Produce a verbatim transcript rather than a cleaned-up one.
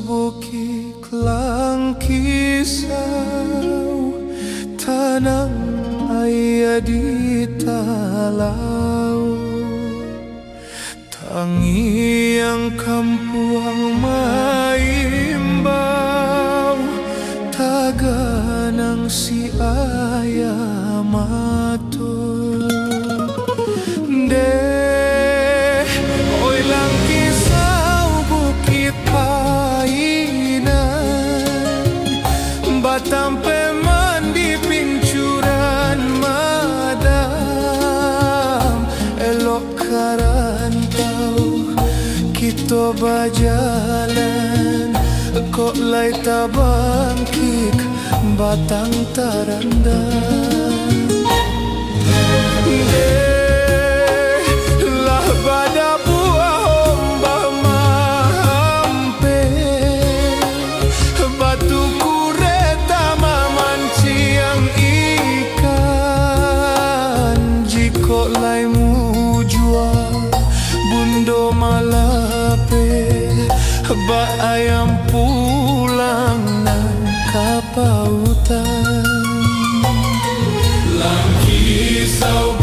Bukik Langkisau, tanang aia di talauik. Tangiang kampuang maimbau, taganang si aia mato. Ndeh, oi Langkisau Bukik Painan, batampeman di pincuran madam, elok ka rantau kito bajalan, kok lai tabangkik batang tarandam. Deh, lah badabuah ombak maampeh, batu kureta mamanciang ikan, jikok lai mujua Bundo Malapeh, bak ayam pulang nan ka pautan. Langkisau